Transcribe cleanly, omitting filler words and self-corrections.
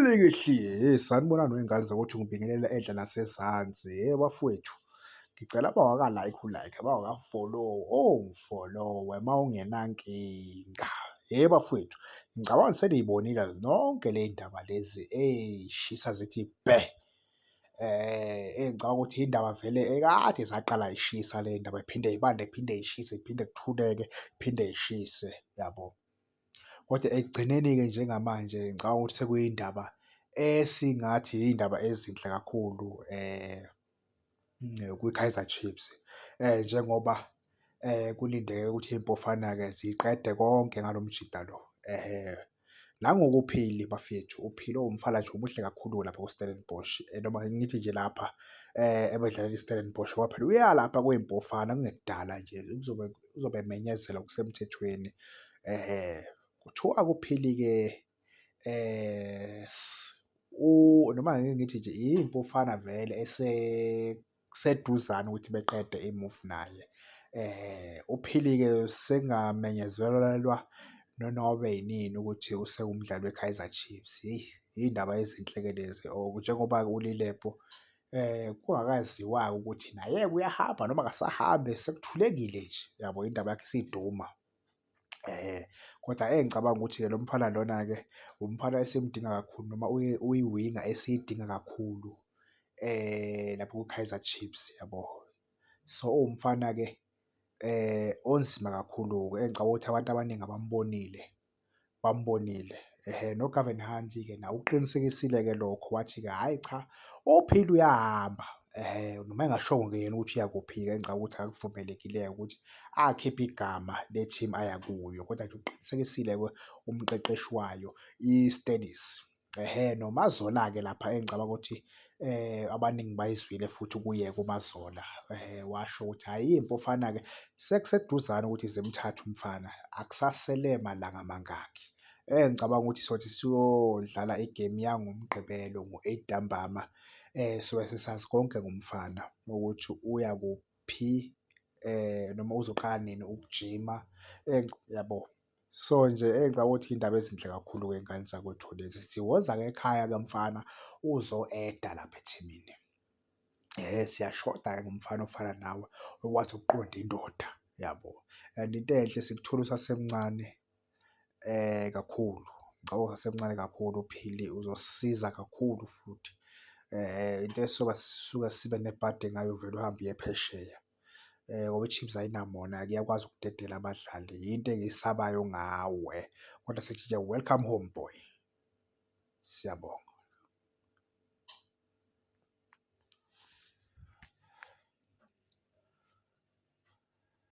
Elikihle, sanibonani wey'ngane zakwethu, ngibingelele enhla nasezansi. Hhe bafowethu, ngicela abangaka-like u-like, abangaka-follow ongi-follow-e uma ungenankinga. Hhe bafowethu, ngicabanga seniy'bonile zonke ley'ndaba lezi ey'shisa zithi bhe. Engicabanga ukuthi iy'ndaba vele ekade zaqala y'shisa ley'ndaba y'phinde y'bande y'phinde y'shise y'phinde kuthuleke, y'phinde y'shise, yabo. Kodwa ekugcineni-ke njengamanje ngicabanga ukuthi sekuyindaba esingathi iy'ndaba ezinhle kakhulu kwi-Kaizer Chiefs, njengoba kulindeleke ukuthi iy'Mpofana-ke ziqede konke ngalo mjita lo. Nangu-ke uPhili bafethu, uPhili owumfana nje omuhle kakhulu lapha ku-Stellenbosch noma ngithi nje lapha ebedlalela i-Stellenbosch ngoba phela uya lapha kwiMpofana kungekudala nje kuzobe uzobe emenyezela ngokusemthethweni. Kuthiwa-ke uPhili-ke noma ngeke ngithi nje iMpofana vele eseseduzane ukuthi beqede i-move naye. UPhili-ke sengamenyezelelwa nanobe yinini ukuthi usewumdlali we-Kaizer Chiefs. Hheyi, iy'ndaba ezinhle-ke lezi or njengoba-ke uLilepo kungakaziwa-ke ukuthi naye-ke uyahamba noma akasahambi sekuthulekile nje, yabo indaba yakhe isiduma. Kodwa engicabanga ukuthi-ke lo mfana lona-ke umfana esimdinga kakhulu noma uyi-winger esiyidinga kakhulu lapho ku-Kaizer Chiefs, yabo. So, uwumfana-ke onzima kakhulu-ke engicabanga ukuthi abantu abaningi abambonile, bambonile. Ehhe, no-Gavin Hunt-ke naye ukuqinisekisile-ke lokho wathi-ke, hhayi cha, uPhili uyahamba, ehhe, noma engashongo-ke yena ukuthi uya kuphi-ke engicabanga ukuthi akuvumelekile-ke ukuthi akhiphe igama le-team aya kuyo, kodwa nje uqinisekisile-ke umqeqeshi wayo i-Stellies. Ehhe, noMazola-ke lapha engicabanga ukuthi abaningi bayizwile futhi kuye-ke uMazola, washo ukuthi hhayi iy'Mpofana-ke sekuseduzane ukuthi zimthathe umfana, akusasele malanga mangakhi. Engicabanga ukuthi sothi siyodlala igemu yangoMgqibelo ngo-eight ntambama, sobe sesazi konke ngomfana ukuthi uya kuphi noma uzoqala nini ukujima, yabo. So nje engicabanga ukuthi iy'ndaba ezinhle kakhulu-ke ngane zakwethu lezi. Sithi woza-ke ekhaya-ke mfana uzo-add-a lapha ethimini. Siyashoda-ke ngomfana ofana nawe okwazi ukuqonda indoda, yabo. And into enhle sikuthola usasemncane kakhulu, ngicabanga usasemncane kakhulu uPhili uzosisiza kakhulu futhi. Into esuka sisuke sibe nebhadi ngayo uvele uhambe uye phesheya ngoba i-Chiefs ayinamona-ke iyakwazi ukudedela abadlali, yinto engiyisabayo ngawe, kodwa sithi nje welcome home boy, siyabonga.